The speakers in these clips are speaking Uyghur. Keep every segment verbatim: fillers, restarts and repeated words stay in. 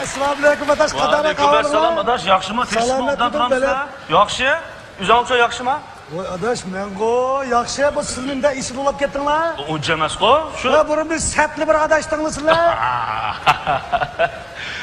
ئەسسالامۇئەلەيكۇم ئاداش، قانداق ئەھۋالىڭلار؟ ۋەئەلەيكۇمئەسسالام ئاداش، ياخشىمۇ؟ تىنچمۇ؟ ئوبدان تۇرامسىلەر؟ ياخشى. ئۆزۈڭلارچۇ ياخشىمۇ؟ ۋاي ئاداش، مەنغۇ ياخشى، بۇ سىلىنىڭ ئىشىنى ئۇلاپ كەتتىڭلار. ئۇنچە ئەمەسقۇ، شۇ. ۋە بۇرۇن بىز سەتلى بىر ئاداش دەڭلىسىلەر.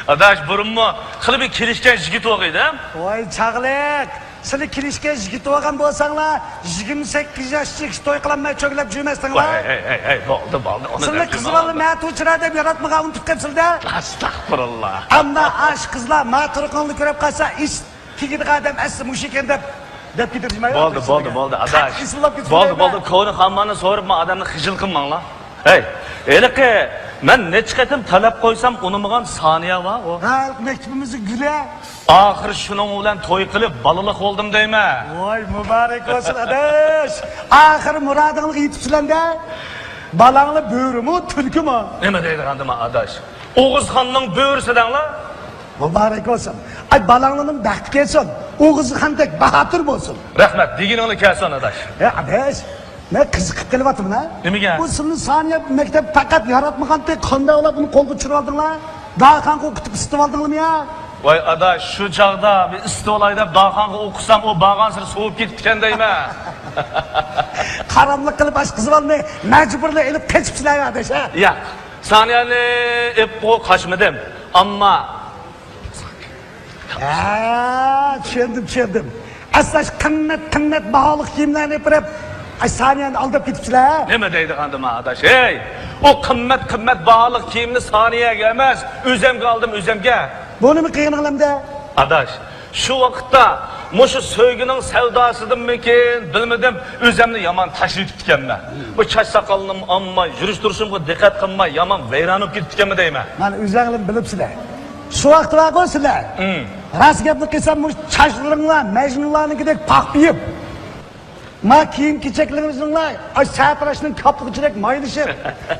ئاداش، بۇرۇنمۇ خېلى بىر كېلىشكەن يىگىت بولغىيدى. ۋاي چاغلىق، سىلى كېلىشكەن يىگىت بولغان بولساڭلار، يىگىرمە سەككىز ياشقىچە توي قىلالماي چۆگىلەپ يۈرمەستىڭلار. ۋاي، ھەي، ھەي، ھەي، بولدى، بولدى، ئۇنى سىلى دەپ قىز بالىنى مەتۇچىرا دەپ ياراتمىغان ئۇنتۇپ قېپسىلدە. ئەستەغپۇرۇللا. ئەمما ئاش قىزلار ما تۇرقۇڭنى كۆرۈپ قالسا، ئىش تېگىدىغان ئادەم ئەسلى مۇشۇ ئېكەن دەپ، دەپ كېتىدۇ جىمايۋا. بولدى، بولدى، بولدى، ئاداش. بولدى، بولدى، كونا خامماننى سورۇپمۇ ئادەمنى خىجىل قىلماڭلار. ھەي، ھېلىقى مەن نەچچە قېتىم تەلەپ قويسام ئۇنىمىغان سانىيە بار ئۇ. ھە، مەكتىپىمىزنىڭ گۈلى. ئاخىرى شۇنىڭ بىلەن توي قىلىپ بالىلىق بولدۇم دەيمەن. ۋاي مۇبارەك بولسۇن ئاداش. ئاخىرى مۇرادىڭلارغا يېتىپسىلەندە. بالاڭلار بۆرىمۇ، تۈلكىمۇ؟ نېمە دەيدىغاندىما ئاداش؟ ئوغۇزخاننىڭ بۆرىسى دەڭلار. مۇبارەك بولسۇن. ئاي بالاڭلارنىڭ بەختى كەلسۇن. ئوغۇزخاندەك باھادىر بولسۇن. رەھمەت، دېگىنىڭلار كەلسۇن ئاداش. ھە ئاداش، مەن قىزىقىپ قېلىۋاتىمەن ھە. نېمىگە؟ بۇ سىلىنى سانىيە مەكتەپ پەقەت ياراتمىغانتى، قانداق ئۇلار بۇنى قولغا چۈشۈرۈۋالدىڭلار؟ داخانغا ئوقۇتۇپ ئىسسىتىۋالدىڭلارمۇ يا؟ ۋاي ئاداش، شۇ چاغدا بىر ئىسسىتىۋالاي دەپ داخانغا ئوقۇتسام ئۇ بارغانسېرى سوۋۇپ كېتىپتىكەن دەيمەن. قاراملىق قىلىپ ئاشۇ قىز بالىنى مەجبۇرلا ئېلىپ قېچىپسىلەر ئاداش ھە؟ ياق، سانىيەنى ئېلىپ قاچمىدىم. ئەمما ھە، چۈشەندىم، چۈشەندىم. ئەسلى قىممەت، قىممەت باھالىق كىيىملەرنى ئېپىرىپ، ئاي، سانىيەنى ئالداپ كېتىپسىلەر. نېمە دەيدىغاندىما ئاداش؟ ھەي، ئۇ قىممەت، قىممەت باھالىق كىيىمنى سانىيەگە ئەمەس، ئۆزەمگە ئالدىم، ئۆزەمگە. بۇ نېمە قىلغىنىڭ ئەمدى؟ ئاداش، شۇ ۋاقىتتا مۇشۇ سۆيگۈنىڭ سەۋداسىدىنمىكىن، بىلمىدىم، ئۆزەمنى يامان تاشلىۋېتىپتىكەنمەن. بۇ چاچ ساقالنىمۇ ئالماي، يۈرۈش تۇرۇشۇمغا دىققەت قىلماي، يامان ۋەيران بولۇپ كېتىپتىكەنمەن دەيمەن. مانا ئۆزەڭلىمۇ بىلىپسىلەر. شۇ ۋاقىت بارغۇ سىلەر. ئىم. راست گەپنى قىلسام، مۇشۇ چاچلىرىڭلار مەجنۇنلارنىڭكىدەك پاقپىيىپ، ما كىيىم-كېچەكلىرىڭلار ئاي سەرپىراشنىڭ كاپلىقىچىدەك مايلىشىپ،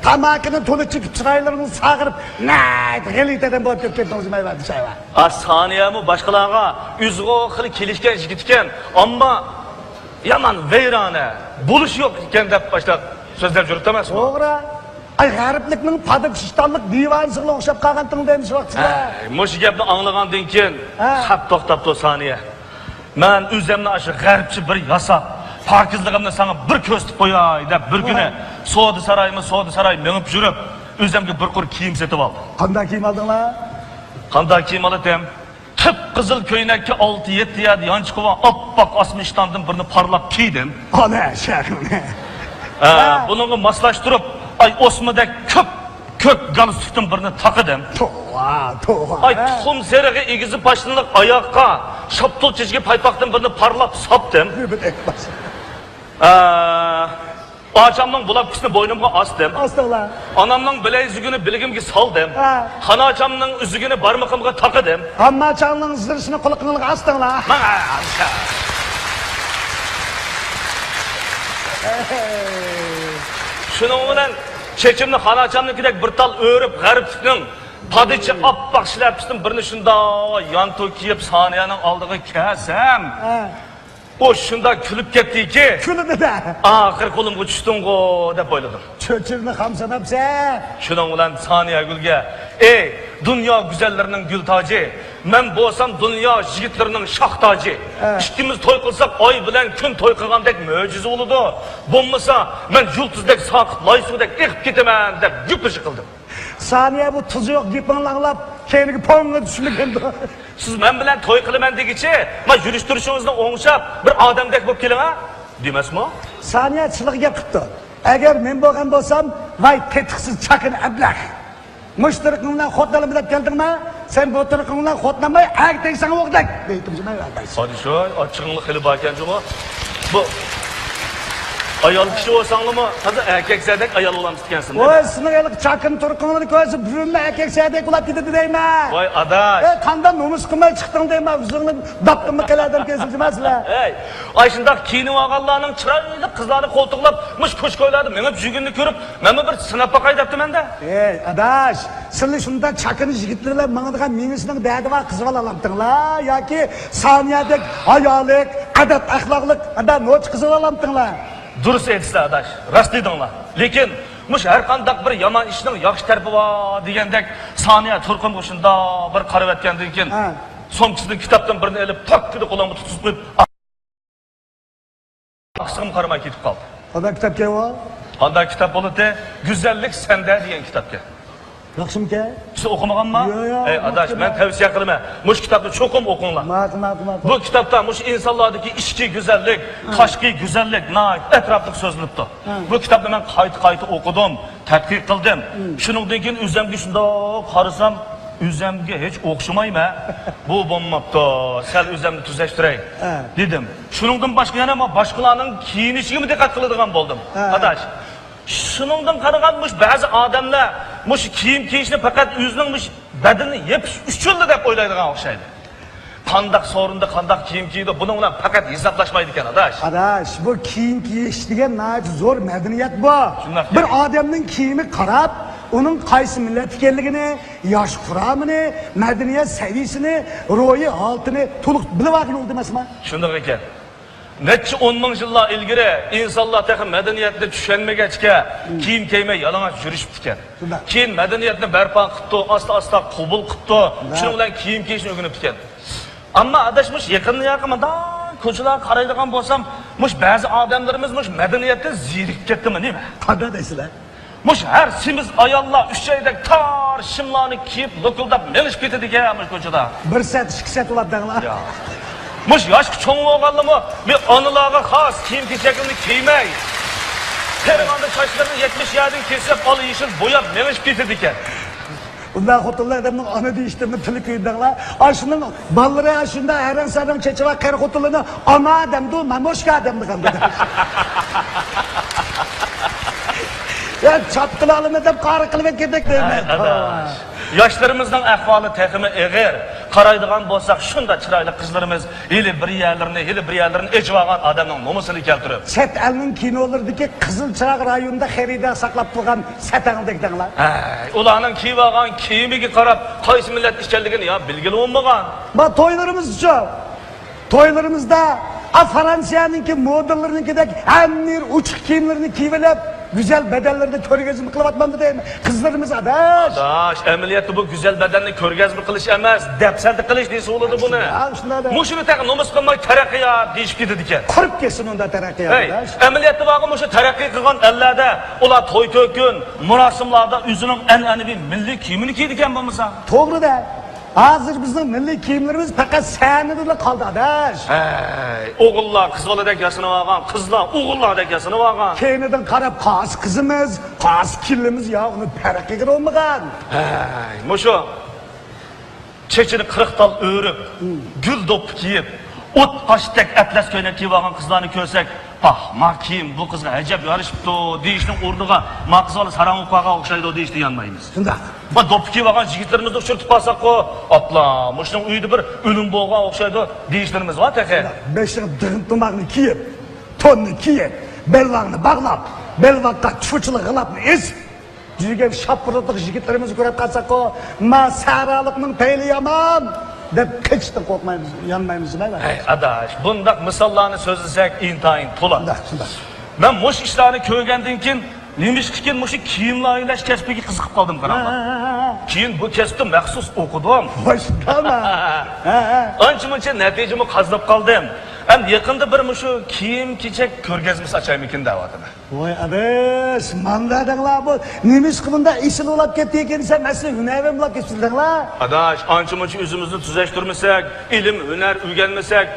تاماكىنى تولا چېكىپ، چىرايلىرىڭىزنى ساغىرىپ، ناھايىتى غەلىتە ئادەم بولۇپ كەتكەنتىڭىز، مەيۋە دېسەيۋە. ئا، سانىيەمۇ باشقىلارغا ئۆزىغۇ خېلى كېلىشكەن يىگىت ئىكەن، ئەمما يامان ۋەيرانە، بولۇشى يوق ئىكەن دەپ باشلاپ سۆزلەپ يۈرۈپتۇ ئەمەسمۇ؟ توغرا. ئاي، غەربلىكنىڭ پادىپىشتانلىق دىۋانىسىغا ئوخشاپ قالغانتىڭ دەيمىز ۋاقتىدا. ھەي، مۇشۇ گەپنى ئاڭلىغاندىن كېيىن ھە. خەپ توختاپتۇ سانىيە. مەن ئۆزۈمنى ئاشۇ غەربچە بىر ياساپ، پاكىزلىقىمنى ساڭا بىر كۆرسىتىپ قوياي دەپ بىر كۈنى ھە. سودا سارايمۇ سودا ساراي مېڭىپ يۈرۈپ، ئۆزۈمگە بىر قۇر كىيىم سېتىپ ئالدىم. قانداق كىيىم ئالدىڭلار؟ قانداق كىيىم ئالىتىم؟ قىپقىزىل كۆينەككە ئالتە-يەتتە يەردە يانچۇقى بار، ئاپئاق ئاسما ئىشتاندىن بىرنى پارلاپ كىيدىم. ئانا شەرمە. ھە، ھە. بۇنىڭغا ماسلاشتۇرۇپ، ئاي، ئوسمىدەك كۆپ كۆك گالستۇكتىن بىرنى تاقىدىم. توۋا، توۋا. ئاي، ھە. تۇخۇم سېرىقى ئېگىزى پاشنىلىق ئاياغقا شاپتۇل چېچىكى پايپاقتىن بىرنى پارلاپ ساپتىم. ھە. ئاچامنىڭ بۇلاپكىسىنى بوينۇمغا ئاستىم. ئاستىڭلار. ئانامنىڭ بىلەيزۈكىنى بىلىگىمگە سالدىم. ھە. خاناچامنىڭ ئۈزۈكىنى بارمىقىمغا تاقىدىم. ھامماچاڭنىڭ زىرىسىنى قۇلىقىڭلارغا ئاستىڭلار. ماڭا. شۇنىڭ بىلەن چېچىمنى خاناچامنىڭكىدەك بىر تال ئۆرۈپ، غەربلىكنىڭ پادىچى ئاپئاق شىلەپىسىدىن بىرنى شۇنداق يانتۇ كىيىپ، سانىيەنىڭ ئالدىغا كەلسەم، ھە. ئۇ شۇنداق كۈلۈپ كەتتىكى، كۈلىدۇ-دە. ئاخىر قولۇمغا چۈشتۈڭغۇ دەپ ئويلىدىم. چۆچۈرىنى خام ساناپسەن. شۇنىڭ بىلەن سانىيەگۈلگە، ئەي، دۇنيا گۈزەللىرىنىڭ گۈل تاجى، مەن بولسام دۇنيا يىگىتلىرىنىڭ شاھ تاجى. ھە. ئىككىمىز توي قىلساق، ئاي بىلەن كۈن توي قىلغاندەك مۆجىزە بولىدۇ. بولمىسا، مەن يۇلتۇزدەك ساقىت، لايسۇدەك ئېقىپ كېتىمەن دەپ گۈپپىشە قىلدىم. سانىيە بۇ تۇزى يوق گېپىڭنى ئاڭلاپ، كەينىگە پوڭغا چۈشمىگەندۇ. سىز مەن بىلەن توي قىلىمەن دېگۈچە، ما يۈرۈش تۇرۇشىڭىزنى ئوڭشاپ، بىر ئادەمدەك بولۇپ كېلىڭ ھە، دېمەسمۇ؟ سانىيە چىلىغا گەپ قىپتۇ. ئەگەر مەن بولغان بولسام، ۋاي تېتىقسىز چاكىنا ئەبلەخ. مۇشۇ تۇرقۇڭ بىلەن خوتۇنالىمەن دەپ كەلدىڭما؟ سەن بۇ تۇرقۇڭ بىلەن خوتۇنالماي ئەگىتەيسەن ئوغدەك دەيتتىم جۇمۇ ئەلبەت. پادىشاھ، ئاچچىقىڭلار خېلى باركەن جۇمۇ. بۇ ئايال كىشى بولساڭلىمۇ تازا ئەركەكسەدەك ئايال بولامسىز ئىكەنسىز. ۋاي، سېنىڭ ھېلىقى چاكىنا تۇرقۇڭلارنى كۆرسە بۈرۈنلا ئەركەكسەدەك ئۇلاپ كېتىدۇ دەيمەن. ۋاي ئاداش. ئەي، قانداق نومۇس قىلماي چىقتىڭ دەيمەن، ئۆزۈڭنى داپتىنما قىلادىم كەسىلچىما سىلەر. ئەي، ئاشۇنداق كىيىنىۋالغانلارنىڭ چىرايلىق قىزلارنى قولتۇقلاپ مۇشۇ كوچا-كويلاردا مېڭىپ يۈرگىنىنى كۆرۈپ، مەنمۇ بىر سىناپ باقاي دەپتىمەن-دە. ئەي ئاداش، سىلى شۇنداق چاكىنا يىگىتلەر بىلەن ماڭىدىغان مېڭىشنىڭ دەردى بار قىزىۋالالامتىڭلار ياكى سانىيەدەك ھايالىق، ئەدەپ-ئەخلاقلىق ئانداق نوچى قىزىۋالالامتىڭلار؟ دۇرۇس ئېيتىسىلەر ئاداش، راست دېدىڭلار. لېكىن مۇشۇ ھەر قانداق بىر يامان ئىشنىڭ ياخشى تەرىپى بار دېگەندەك، سانىيە تۇرقۇمغا شۇنداق بىر قاراۋەتكەندىن كېيىن، ھە، سومكىسىدىن كىتابتىن بىرنى ئېلىپ، تاككىدە قولۇمغا تۇتقۇزۇپ قويۇپ، ئارقىسىغىمۇ قارىماي كېتىپ قالدى. قانداق كىتابكەن ئۇ؟ قانداق كىتاب بولىدۇ؟ گۈزەللىك سەندە دېگەن كىتابكەن. ياخشىمىكەن؟ سىز ئوقۇمىغانما؟ ياق، ياق، ئەي ئاداش، مەن تەۋسىيە قىلىمەن، مۇشۇ كىتابنى چوقۇم ئوقۇڭلار. ماقۇل، ماقۇل، ماقۇل. بۇ كىتابتا مۇشۇ ئىنسانلاردىكى ئىچكى گۈزەللىك، ھە، تاشقى گۈزەللىك ناھايىتى ئەتراپلىق سۆزلىنىپتۇ. ھە. بۇ كىتابنى مەن قايتا-قايتا ئوقۇدۇم، تەتقىق قىلدىم. ھە. شۇنىڭدىن كېيىن ئۆزۈمگە شۇنداق قارىسام، ئۆزۈمگە ھېچ ئوخشىمايمەن. بۇ بولماپتۇ، سەل ئۆزۈمنى تۈزەشتۈرەي، ھە، دېدىم. شۇنىڭدىن باشقا يەنە مانا باشقىلارنىڭ كىيىنىشىگىمۇ دىققەت قىلىدىغان بولدۇم. ھە. ئاداش، شۇنىڭدىن قارىغان مۇشۇ بەزى ئادەملەر مۇشۇ كىيىم كىيىشنى پەقەت ئۆزىنىڭ مۇشۇ بەدىنىنى يېپىش ئۈچۈنلا دەپ ئويلايدىغان ئوخشايدۇ. قانداق سورۇندا قانداق كىيىم كىيىدۇ، بۇنىڭ بىلەن پەقەت ھېسابلاشمايدىكەن، ئاداش. ئاداش، بۇ كىيىم كىيىش دېگەن ناھايىتى زور مەدەنىيەت بۇ. شۇنداق. بىر ئادەمنىڭ كىيىمىگە قاراپ، ئۇنىڭ قايسى مىللەت ئىكەنلىكىنى، ياش قۇرامىنى، مەدەنىيەت سەۋىيىسىنى، روھىي ھالىتىنى تولۇق بىلىۋالغىلى بولىدۇ ئەمەسمۇ؟ شۇنداق ئىكەن. نەچچە ئون مىڭ يىللار ئىلگىرى ئىنسانلار تېخى مەدەنىيەتنى چۈشەنمىگەچكە، كىيىم كىيمەي يالىڭاچ يۈرۈشۈپتىكەن. شۇنداق. كېيىن مەدەنىيەتنى بەرپا قىپتۇ، ئاستا-ئاستا قوبۇل قىپتۇ. شۇنىڭ بىلەن كىيىم كىيىشنى ئۆگىنىپتىكەن. ئەمما ئاداش، مۇش يېقىندا ياقى مۇنداق كوچىلارغا قارايدىغان بولسام، مۇش بەزى ئادەملىرىمىز مۇش مەدەنىيەتتىن زېرىكىپ كەتتىمۇ نېمە؟ قانداق دەيسىلەر؟ مۇش ھەر سېمىز ئاياللار ئۈچەيدەك تار شىملارنى كىيىپ، لوكۇلداپ مېڭىشىپ كېتىدىكەن مۇش كوچىدا. بىر سەت، ئىككى سەت بولاتتىڭلار. يا. مۇش ياشقا چوڭ بولغانلىمۇ بىر ئانىلارغا خاس كىيىم-كېچەكلىرىنى كىيمەي، قېرىغاندا چاچلىرىنى يەتمىش يەردىن كېسىپ، ئالا يېشىل بوياپ مېڭىشىپ كېتىدىكەن. بۇنداق خوتۇنلار ئادەمنىڭ ئانا دېيىشتىنمۇ تىلى كۆيدىڭلار. ئاشۇنىڭ بالىلىرى ئاشۇنداق ھەرەڭ-سەرەڭ چېچىۋا قېرى خوتۇنلىرىنى ئانا دەمدۇ، ماموشكا دەمدىغان دېدى. يا چاپقىلالىمە دەپ قارا قىلىۋەتكەندەك دەيمەن. ئەي، ئاداش. ياشلىرىمىزنىڭ ئەھۋالى تېخىمۇ ئېغىر. قارايدىغان بولساق، شۇنداق چىرايلىق قىزلىرىمىز ھېلى بىر يەرلىرىنى، ھېلى بىر يەرلىرىنى ئېچىۋالغان ئادەمنىڭ نومۇسىنى كەلتۈرۈپ. چەت ئەلنىڭ كىنولىرىدىكى قىزىل چىراغ رايونىدا خېرىدار ساقلاپ تۇرغان سەتەڭدەك دەڭلار. ھەي، ئۇلارنىڭ كىيىۋالغان كىيىمىگە قاراپ، قايسى مىللەت ئىكەنلىكىنى يا بىلگىلى بولمىغان. ما تويلىرىمىزچۇ؟ تويلىرىمىزدا، ئا، فرانسىيەنىڭكى مودېللىرىنىڭكىدەك ھەممە يېرى ئوچۇق كىيىملىرىنى كىيىۋېلىپ، گۈزەل بەدەنلىرىنى كۆرگەزمە قىلىۋاتمامدۇ دەيمەن. قىزلىرىمىز ئاداش. ئاداش، ئەمەلىيەتتە بۇ گۈزەل بەدەننى كۆرگەزمە قىلىش ئەمەس، دەپسەندە قىلىش دېسە بولىدۇ بۇنى. شۇنداق، شۇنداق. مۇشۇنى تېخى نومۇس قىلماي تەرەققىيات دېيىشىپ كېتىدىكەن. قۇرۇپ كەتسۇن ئۇندا تەرەققىيات، ھەي، ئاداش. ئەمەلىيەتتە بارغۇ مۇشۇ تەرەققىي قىلغان ئەللەردە ئۇلار توي-تۆكۈن، مۇراسىملاردا ئۆزىنىڭ ئەنئەنىۋى مىللىي كىيىمىنى كىيىدىكەن بولمىسا. توغرىدە. ھازىر بىزنىڭ مىللىي كىيىملىرىمىز پەقەت سەھنىدىلا قالدى، ئاداش. ھەي، ئوغۇللار قىز بالىدەك ياسىنىۋالغان، قىزلار ئوغۇللاردەك ياسىنىۋالغان. كەينىدىن قاراپ، قايسى قىزىمىز، قايسى كېلىنىمىز يا ئۇنى پەرق قىلغىلى بولمىغان. ھەي، مۇشۇ چېچىنى قىرىق تال ئۆرۈپ، گۈل دوپپا كىيىپ، ئوت قاشتەك ئەتلەس كۆينەك كىيىۋالغان قىزلارنى كۆرسەك، پاھ، ما كىيىم بۇ قىزغا ئەجەب يارىشىپتۇ دېيىشنىڭ ئورنىغا، ما قىز بالا ساراڭ بولۇپ قالغان ئوخشايدۇ دېيىشتىن يانمايمىز. شۇنداق. ما دوپپا كىيىۋالغان يىگىتلىرىمىزنى ئۇچرىتىپ قالساققۇ، ئاپلا، مۇشۇنىڭ ئۆيىدە بىر ئۆلۈم بولغان ئوخشايدۇ دېيىشلىرىمىز بار تېخى. شۇنداق. بېشىغا دىغىن تۇماقنى كىيىپ، توننى كىيىپ، بەلۋاغنى باغلاپ، بەلۋاغقا چۇچىلىق غىلاپنى ئېسىپ، يۈرگەن شاپپىرىلىق يىگىتلىرىمىزنى كۆرۈپ قالساققۇ، ما سەھرالىقنىڭ پەيلى يامان دەپ قېچىشتىن قورقمايمىز، يانمايمىز دېمەيلى. ھەي، ئاداش، بۇنداق مىساللارنى سۆزلىسەك ئىنتايىن تولا. شۇنداق، شۇنداق. مەن مۇشۇ ئىشلارنى كۆرگەندىن كېيىن، نېمىشقىكىن مۇشۇ كىيىم لايىھەلەش كەسپىگە قىزىقىپ قالدىم، قاراڭلار. ھە، ھە، ھە. كېيىن بۇ كەسىپتە مەخسۇس ئوقۇدۇم. ۋاي، شۇنداقمۇ؟ ھە، ھە. ئانچە-مۇنچە نەتىجىمۇ قازىنىپ قالدىم. ھەم يېقىندا بىر مۇشۇ كىيىم-كېچەك كۆرگەزمىسى ئاچايمىكىن دەۋاتىمەن. ۋاي ئاداش، ماندادەڭلار بۇ نېمىشقا بۇنداق ئېسىل بولاپ كەتتى ئىكەن دېسەم، ئەسلى ھۈنەرۋەن بولاپ كەتتىڭلار. ئاداش، ئانچە-مۇنچە ئۆزىمىزنى تۈزەشتۈرمىسەك، ئىلىم-ھۈنەر ئۆگەنمىسەك،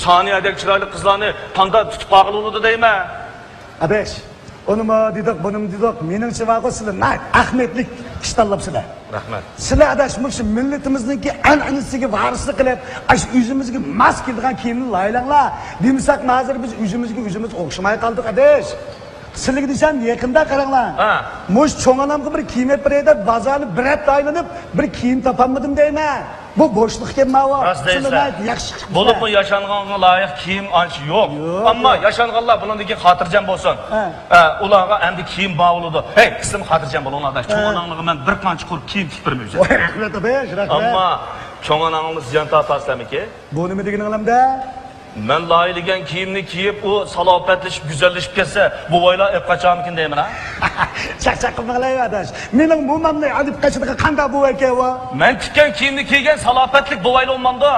سانىيەدەك چىرايلىق قىزلارنى قانداق تۇتۇپ قالغىلى بولىدۇ دەيمەن. ئاداش، ئۇنىمۇ دېدۇق، بۇنىمۇ دېدۇق، مېنىڭچە بارغۇ سىلەر ناھايىتى ئەھمىيەتلىك ئىش تاللاپسىلەر. رەھمەت. سىلەر ئاداش مۇشۇ مىللىتىمىزنىڭكى ئەنئەنىسىگە ۋارىسلىق قىلىپ، ئاشۇ ئۆزىمىزگە ماس كېلىدىغان كىيىمنى لايىھەلەڭلار. دېمىسەك ھازىر بىز ئۆزىمىزگە ئۆزىمىز ئوخشىماي قالدۇق ئاداش. سىلىگە دېسەم يېقىندا قاراڭلار. ھە. مۇشۇ چوڭ ئانامغا بىر كىيىم ئېلىپ بېرەي دەپ بازارنى بىر ھەپتە ئايلىنىپ بىر كىيىم تاپالمىدىم دەيمەن. بۇ بوشلۇق ئىكەن ماۋۇ. راست دەيسىلەر. شۇنداق ياخشى چىقىپتۇ. بولۇپمۇ ياشانغانغا لايىق كىيىم ئانچە يوق. يوق، ئەمما يوق. ياشانغانلار بۇنىڭدىن كېيىن خاتىرجەم بولسۇن. ھە. ئە، ئۇلارغا ئەمدى كىيىم بار بولىدۇ. ھەي، سىزمۇ خاتىرجەم بولۇڭلار ئاداش. چوڭ ھە. ئاناڭلارغا مەن بىر قانچە قۇر كىيىم تىكىپ بېرىمەن ئۆزۈم. ۋاي، رەھمەت ئاداش، رەھمەت. ئەمما چوڭ ئاناڭلار زىيان تارتاسىلەرمىكىن؟ بۇ نېمە دېگىنىڭلامدە؟ مەن لايىھىلىگەن كىيىمنى كىيىپ، ئۇ سالاپەتلىشىپ، گۈزەللىشىپ كەتسە، بوۋايلار ئېلىپ قاچارمىكىن دەيمەن ھە. چاقچاق قىلماڭلار ئاداش. مېنىڭ مومامنى ئېلىپ قاچىدىغان قانداق بوۋاي ئىكەن ئۇ؟ مەن تىككەن كىيىمنى كىيگەن سالاپەتلىك بوۋايلا بولمامدۇ؟